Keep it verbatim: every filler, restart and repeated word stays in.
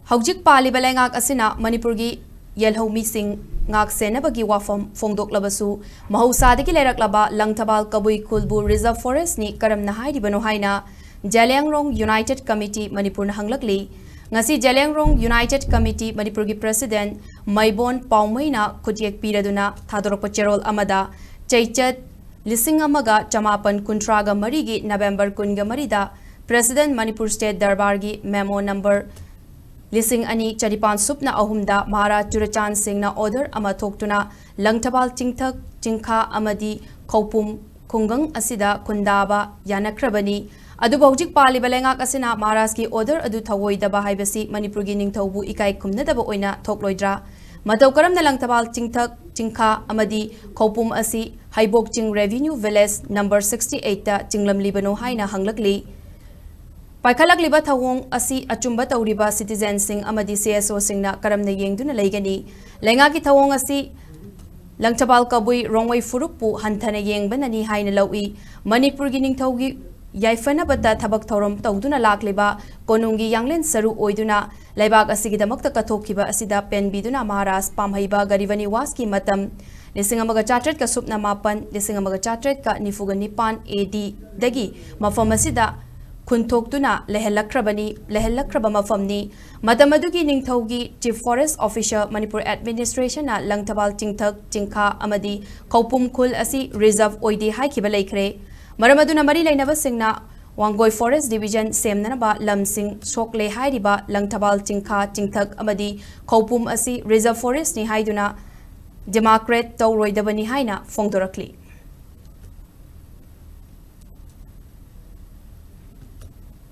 ꯍꯧꯖꯤꯛ ꯄꯥꯜꯂꯤꯕ ꯂꯩꯉꯥꯛ ꯑꯁꯤꯅ ꯃꯅꯤꯄꯨꯔꯒꯤ ꯌꯦꯜꯍꯧꯃꯤꯁꯤꯡ ꯉꯥꯛ ꯁꯦꯟꯅꯕꯒꯤ ꯋꯥꯐꯝ ꯐꯣꯡꯗꯣꯛꯂꯕꯁꯨ, ꯃꯍꯧꯁꯥꯗꯒꯤ ꯂꯩꯔꯛꯂꯕ ꯂꯪꯊꯕꯥꯜ ꯀꯕꯨꯏ ꯈꯨꯜꯕꯨ Reserve Forest ꯅꯤ ꯀꯔꯝꯅ ꯍꯥꯏꯔꯤꯕꯅꯣ ꯍꯥꯏꯅ ꯖꯦꯂꯤꯌꯥꯡꯔꯣꯡ United Committee ꯃꯅꯤꯄꯨꯔꯅ ꯍꯪꯂꯛꯂꯤ꯫ ꯉꯁꯤ ꯖꯦꯂꯤꯌꯥꯡꯔꯣꯡ United Committee ꯃꯅꯤꯄꯨꯔꯒꯤ President ꯃꯩꯕꯣꯟ ꯄꯥꯎꯃꯩꯅ ꯈꯨꯠꯌꯦꯛ ꯄꯤꯔꯗꯨꯅ ꯊꯥꯗꯣꯔꯛꯄ ꯆꯦꯔꯣꯜ ꯑꯃꯗ, ꯆꯩꯆꯠ ꯂꯤꯁꯤꯡ ꯑꯃꯒ ꯆꯃꯥꯄꯟ ꯀꯨꯟꯊ꯭ꯔꯥꯒ ꯃꯔꯤꯒꯤ November ꯀꯨꯟꯒ ꯃꯔꯤꯗ President Manipur State ꯗꯔꯕꯥꯔꯒꯤ memo number ꯂꯤꯁꯤꯡ ꯑꯅꯤ ꯆꯅꯤꯄꯥꯟ ꯁꯨꯞꯅ ꯑꯍꯨꯝꯗ ꯃꯍꯥꯔꯥꯖ ꯆꯨꯔꯆꯥꯟ ꯁꯤꯡꯅ order ꯑꯃ ꯊꯣꯛꯇꯨꯅ ꯂꯪꯊꯕꯥꯜ ꯆꯤꯡꯊꯛ, ꯆꯤꯡꯈꯥ ꯑꯃꯗꯤ ꯈꯧꯄꯨꯝ ꯈꯨꯡꯒꯪ ꯑꯁꯤꯗ ꯈꯨꯟꯗꯥꯕ ꯌꯥꯅꯈ꯭ꯔꯕꯅꯤ꯫ ꯑꯗꯨꯕꯨ ꯍꯧꯖꯤꯛ ꯄꯥꯜꯂꯤꯕ ꯂꯩꯉꯥꯛ ꯑꯁꯤꯅ ꯃꯍꯥꯔꯥꯖꯀꯤ order ꯑꯗꯨ ꯊꯧꯑꯣꯏꯗꯕ ꯍꯥꯏꯕꯁꯤ ꯃꯅꯤꯄꯨꯔꯒꯤ ꯅꯤꯡꯊꯧꯕꯨ ꯏꯀꯥꯏ ꯈꯨꯝꯅꯗꯕ ꯑꯣꯏꯅ ꯊꯣꯛꯂꯣꯏꯗ꯭ꯔꯥ? ꯃꯇꯧ ꯀꯔꯝꯅ ꯂꯪꯊꯕꯥꯜ ꯆꯤꯡꯊꯛ, ꯆꯤꯡꯈꯥ ꯑꯃꯗꯤ ꯈꯧꯄꯨꯝ ꯑꯁꯤ ꯍꯩꯕꯣꯛ ꯆꯤꯡ Revenue Village number sixty eight ꯇ ꯆꯤꯡꯂꯝꯂꯤꯕꯅꯣ ꯍꯥꯏꯅ ꯍꯪꯂꯛꯂꯤ꯫ ꯄꯥꯏꯈꯠꯂꯛꯂꯤꯕ ꯊꯧꯑꯣꯡ ꯑꯁꯤ ꯑꯆꯨꯝꯕ ꯇꯧꯔꯤꯕ citizen ꯁꯤꯡ ꯑꯃꯗꯤ C S O ꯁꯤꯡꯅ ꯀꯔꯝꯅ ꯌꯦꯡꯗꯨꯅ ꯂꯩꯒꯅꯤ? ꯂꯩꯉꯥꯛꯀꯤ ꯊꯧꯑꯣꯡ ꯑꯁꯤ ꯂꯪꯊꯕꯥꯜ ꯀꯕꯨꯏ ꯔꯣꯡꯃꯩ ꯐꯨꯔꯨꯞꯄꯨ ꯍꯟꯊꯅ ꯌꯦꯡꯕꯅꯅꯤ ꯍꯥꯏꯅ ꯂꯧꯏ꯫ ꯃꯅꯤꯄꯨꯔꯒꯤ ꯅꯤꯡꯊꯧꯒꯤ ꯌꯥꯏꯐꯅꯕꯇ ꯊꯕꯛ ꯊꯧꯔꯝ ꯇꯧꯗꯨꯅ ꯂꯥꯛꯂꯤꯕ ꯀꯣꯅꯨꯡꯒꯤ ꯌꯥꯡꯂꯦꯟ ꯁꯔꯨ ꯑꯣꯏꯗꯨꯅ ꯂꯩꯕꯥꯛ ꯑꯁꯤꯒꯤꯗꯃꯛꯇ ꯀꯠꯊꯣꯛꯈꯤꯕ ꯑꯁꯤꯗ ꯄꯦꯟꯕꯤꯗꯨꯅ ꯃꯍꯥꯔꯥꯖ ꯄꯥꯝꯍꯩꯕ ꯒꯔꯤꯕ ꯅꯤꯋꯥꯁꯀꯤ ꯃꯇꯝ ꯂꯤꯁꯤꯡ ꯑꯃꯒ ꯆꯥꯇ꯭ꯔꯦꯠꯀ ꯁꯨꯞꯅ ꯃꯥꯄꯟ, ꯂꯤꯁꯤꯡ ꯑꯃꯒ ꯆꯥꯇ꯭ꯔꯦꯠꯀ ꯅꯤꯐꯨꯒ ꯅꯤꯄꯥꯟ A D ꯗꯒꯤ ꯃꯐꯝ ꯑꯁꯤꯗ ꯈꯨꯟꯊꯣꯛꯇꯨꯅ ꯂꯩꯍꯜꯂꯛꯈ꯭ꯔꯕꯅꯤ, ꯂꯩꯍꯜꯂꯛꯈ꯭ꯔꯕ ꯃꯐꯝꯅꯤ꯫ ꯃꯇꯝ ꯑꯗꯨꯒꯤ ꯅꯤꯡꯊꯧꯒꯤ Chief Forest Officer Manipur Administration ꯅ ꯂꯪꯊꯕꯥꯜ ꯆꯤꯡꯊꯛ, ꯆꯤꯡꯈꯥ ꯑꯃꯗꯤ ꯈꯧꯄꯨꯝ ꯈꯨꯜ ꯑꯁꯤ reserve ꯑꯣꯏꯗꯦ ꯍꯥꯏꯈꯤꯕ ꯂꯩꯈ꯭ꯔꯦ꯫ ꯃꯔꯝ ꯑꯗꯨꯅ ꯃꯔꯤ ꯂꯩꯅꯕꯁꯤꯡꯅ ꯋꯥꯡꯒꯣꯏ Forest Division ꯁꯦꯝꯅꯅꯕ ꯂꯝꯁꯤꯡ ꯁꯣꯛꯂꯦ ꯍꯥꯏꯔꯤꯕ ꯂꯪꯊꯕꯥꯜ ꯆꯤꯡꯈꯥ, ꯆꯤꯡꯊꯛ ꯑꯃꯗꯤ ꯈꯧꯄꯨꯝ ꯑꯁꯤ Reserve Forest ꯅꯤ ꯍꯥꯏꯗꯨꯅ demarcate ꯇꯧꯔꯣꯏꯗꯕꯅꯤ ꯍꯥꯏꯅ ꯐꯣꯡꯗꯣꯔꯛꯂꯤ꯫